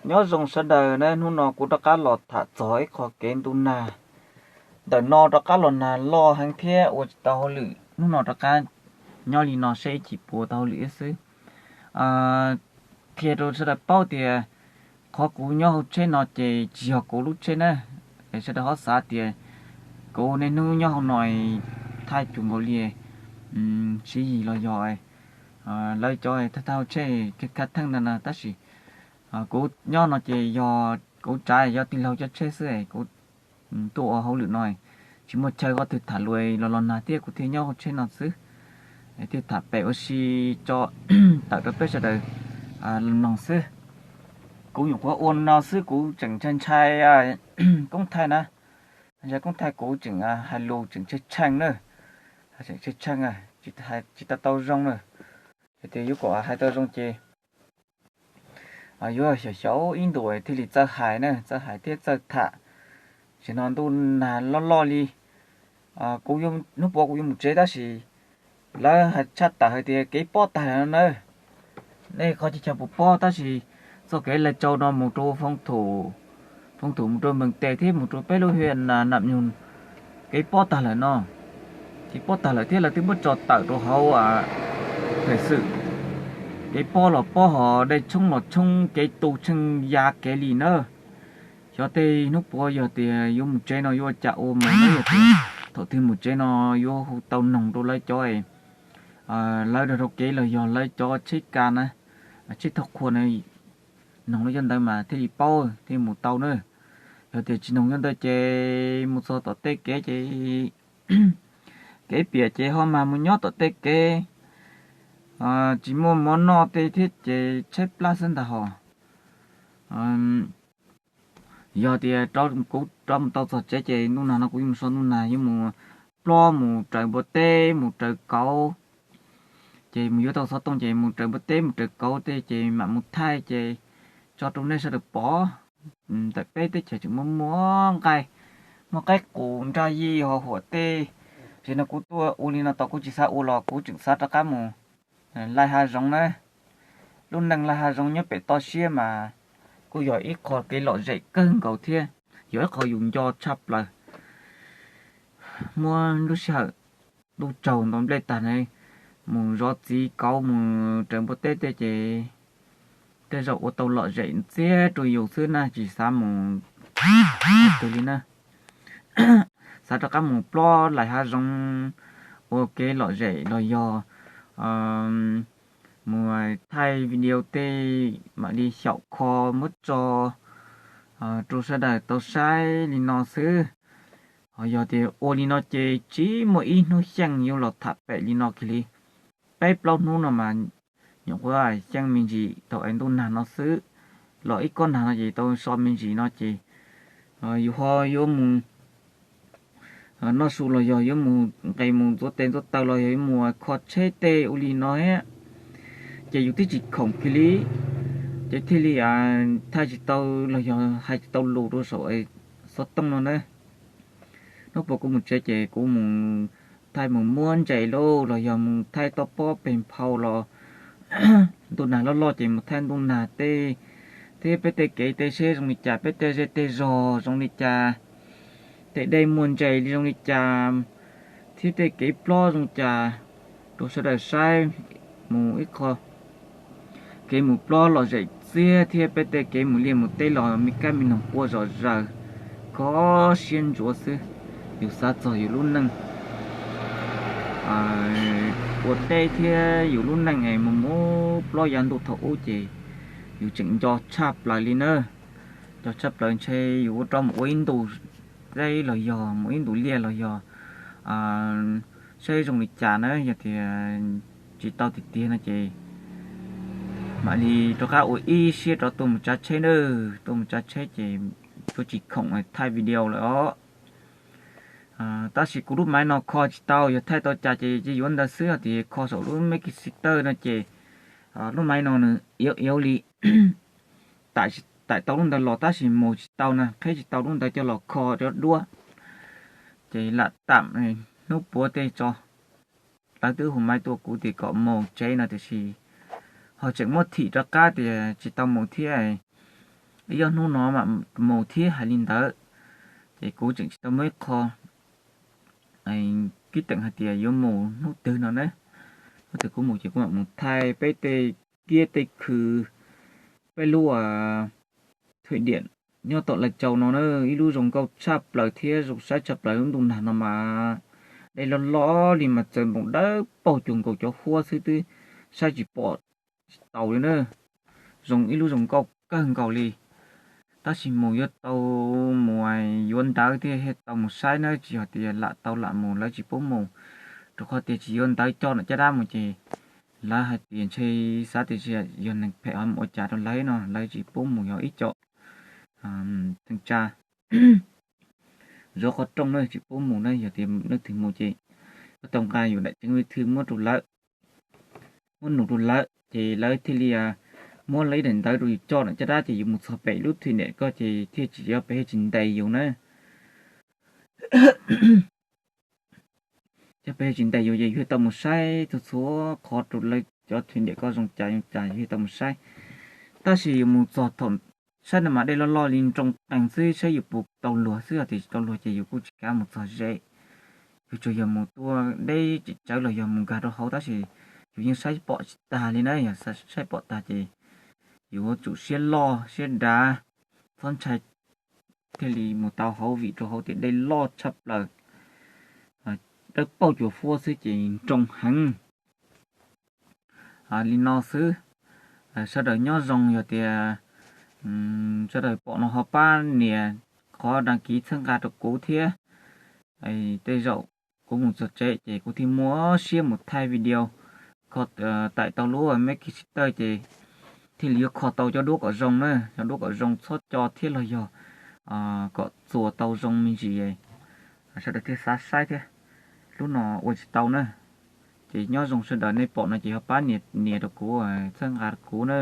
Nyob zoo sawv daws na, hnub no kuv rov qab los tham txog ib qho kev ntuj nag. Ntawm no rov qab los nag loj heev thiab ua tsis tau hauj lwm, hnub no rov qab nyob li no seb ib chim puas tau hauj lwm xwb. Qhia rau sawv daws paub tias qhov kuv nyob hauv tsheb no ces tsis yog kuv lub tsheb na. Sawv daws ho xav tias kuv niaj hnub nyob hauv no thaij cuag nkaus li siv yig los yog lawv cov thawj thawj hauv tsheb khav theej ntag na, tab sis kuv nyob no ces yog kuv tsav yog tij laug cov tsheb xwb, kuv tuaj ua hauj lwm no tsis muaj chaw qhov twg tham lus los los nag thiab kuv thiaj nyob hauv tsheb no xwb. Thiaj tham pem ua si tso tawm rau peb sawv daws mloog xwb. Kuv nyuam qhuav ua no xwb kuv tseem ntshai ntshai koob thaij na, ntshai koob thaij kuv tseem hais lus tseem tshee tshee na, tseem tshee tshee, tsis tau tau zoo na. Tias yuav kom hais tau zoo ces yuav xyaum xyaum ib ntus thiaj li txawj hais na, txawj hais thiab txawj tham. Tam sim no ntuj nag loj loj li, kuv hnub puav kuv yuav mus tsev tab sis lawv hais tshaj tawm hais tias kev pob tag lawm no na. Nej qhov tsis chaw puas pob tab sis txoj kev lawv tsau no mus rau Foob Thum, Foob Thum mus rau Mees Tes thiab mus rau peb lub hiv Nam Nyug, kev pob tag lawm no. Kev pob tag lawm thiab lawv twb muab tso tawm rau hauv Thời sự. Kev pob los pob hos dej tshoob los tshoob, kev tu tsheej ya kev li na. Xyov tej hnub puav yog tias yuav mus tsev no yuav ua cas ua mas, yog tias thaum twg mus tsev no yuav hu tau noog rau lawv cov lawv rau kev los yog lawv cov tsheb ka na, tsheb thauj qhua na, noog lawv cov ntawd mas thiaj li paub thiaj mus tau na. Yog tias tsis noog cov ntawd ces mus txog tom tej kev ces kev piam ces ho mas mus nyob tom tej kev, tsis muaj mov noj tej thiab ces tshaib plab xwb ntag hos. Yog tias kuv rov mus tau txog tsev ces ntuj nag no kuv yuav mus so ntuj nag, yuav mus plob mus raws npua teb mus raws kauv. Ces mus yuav tau xov tooj ces mus raws npua teb mus raws kauv tej ces mam mus thaij ces tso rau nej sawv daws pom. Ntawm peb teb chaws tseem muaj muaj nqaij, muaj qaib qus nraj yij ho huam tej. Tam sim no kuv tuaj ua li no tos kuv tsis xav ua los kuv tseem xav rov qab mus laij hav zoov na. Lub neej laij hav zoov nyob pem toj siab mas kuj yog ib qho kev lom zem kawg nkaus thiab yog ib qho yus nco tshaj plaws. Muab lub sij hawm ntuj tsaug ntaus nplej tag ne, mus zov txiv kauv mus raws npua teb tej ces tej zaum ua tau lom zem ntxiag rau yus xwb na, tsis xav mus twg li na. Xav rov qab mus plob laij hav zoov ua kev lom zem los yog mus thaij video tej mam li xyaum kho muab tso rau sawv daws tau saib li no xwb. Ho yog tias ua li no ces tsis muaj ib hnub xyeej yuav los tham pem li no kiag li. Peb plaub hnub no mas nyuam qhuav xyeej me ntsis thaum es ntuj nag no xwb, los ib kob nag no ces tau so me ntsis no ces yus ho yuav mus noj su los yog yuav mus nqes mus ntxuav tes ntxuav taw los yog yuav mus kho tsheb tej ua li no thiab, ces yus twb tsis khoom kiag li, ces thiaj li thaij tsis tau los yog hais tsis tau lus rau saum xov tooj no na. Hnub puav kuv mus tsev ces kuv mus thaij mus muab ntses lauj los yog mus thaij toj pob peg nphau los ntuj nag loj loj ces mus thaij ntuj nag tej, thiab peb tej kev tej seb zoo li cas, peb tej zej tej zog zoo li cas, tej dej muaj ntses li zoo li cas, thiab tej kev plob zoo li cas rau sawv daws saib. Mus ib qho kev mus plob lom zem ntxiag thiab peb tej kev mus liaj mus teb los me kab me noog quaj zom zaws, kho siab ntsuav xwb. Yus xav txog yus lub neej ua teb thiab yus lub neej es mus mus plob yav ntuj thaum ub ces yus tseem nco tshaj plaws li na. Nco tshaj plaws ntshe yus ua rau mus ua ib ntus teb los yog mus ib ntus liaj los yog saib zoo li cas na. Yog tias tsis tau tiag tiag no ces mam li rov qab ua ib siab rov tuaj mus tsav tsheb na. Tuaj mus tsav tsheb ces yuav tsis khoom thaij video lawm os. Tab sis kuv lub maiv no kho tsis tau, yog thaij tau cas ces yuav ntawd xwb, tias kho saum lub Mexiter no ces lub maiv no nws iauv iauv li, tawm tau lub ntawd los tab sis mus tsis tau na, qheb tsis tau lub ntawd coj los kho cov duab. Ces lam tam hnub puav tej tso, lawv twb hu maiv tuaj kuv tias kom mus tsev no tiam sis ho tseem muab thim rov qab tias tsis tau mus thiab. Yog hnub no mam mus thiab hais li ntawd, ces kuv tseem tsis tau muaj ib qho kib teem hais tias yuav mus hnub twg no na. Hnub twg kuv mus ces kuv mam mus thaij peb tej kiab tej khw, peb lub thwm diam nyob tom Lais Cau no na. Ib lub zoo nkauj tshaj plaws thiab zoo saib tshaj plaws lub ntuj nag no mas dej loj loj li mas txawm npoo dawb paug cuag nkaus cov huab xwb twb saib tsis pom tsis taus li na. Zoo ib lub zoo nkauj kawg nkaus li. Tab sis mus yuav tau mus yuav ntawv thiaj tau mus saib na, tsis yog tias lam tau lam mus lawv tsis pub mus. Rau qhov tias tsis yuav ntawv coj nam caj dab mus ces lawv hais tias ntshe xav tias yog neeg phem ho mus ua cas rau lawv no, lawv tsis pub mus yog ib co theej tsa zov qhov rooj na tsis pub mus na. Yog tias leej twg mus ces yuav tau nqa yus daim ceeb vij thwj muab rau lawv, muab nug rau lawv ces lawv thiaj li muab lawv ib daim ntawv rau yus coj nam caj dab ces yus mus txog pem lub thwm diam ko ces thiaj tsis, cov pem thiaj tsis ntes yus na. Cov pem thiaj tsis ntes yus ces yus thiaj tau mus saib txhua txhua qhov rau lawv cov thwm diam ko zoo cas zoo cas yus thiaj tau mus saib. Tab sis yus mus txog thaum saib no mas dej loj loj li nroo qees xwb, saib yus puas tau luag xwb, yog tias tsis tau luag ces yus kuj tsis kav mus txog ze. Yus tsuas yog mus tua deb tsis tsawv los yog mus nkag rau hauv tab sis yus yeej saib pom tsis tag li na. Yog saib pom tag ces yus yuav tsum siab loj siab dav, txhob ntshai thiaj li mus tau hauv vim rau hauv tias dej loj tshaj plaws, dawb paug cuag huab xwb ces nroo heev. Li no xwb, sawv daws nyob zoo, yog tias sawv daws pom no ho pab nias qhov đăng ký txhawb nqa rau kuv thiab. Tej zaum kuv mus txog tsev ces kuv thiaj muab siab mus thaij video kho, taim tau lub Master Key ces thiaj li yuav kho tau cov duab kom zoo na, cov duab kom zoo txhob co thiab los yog kom txuas tau zoo me ntsis, sawv daws thiaj xav saib thiab. Lub no ua tsis tau na. Ces nyob zoo sawv daws, nej pom no ces ho pab nias rau kuv, txhawb nqa rau kuv na.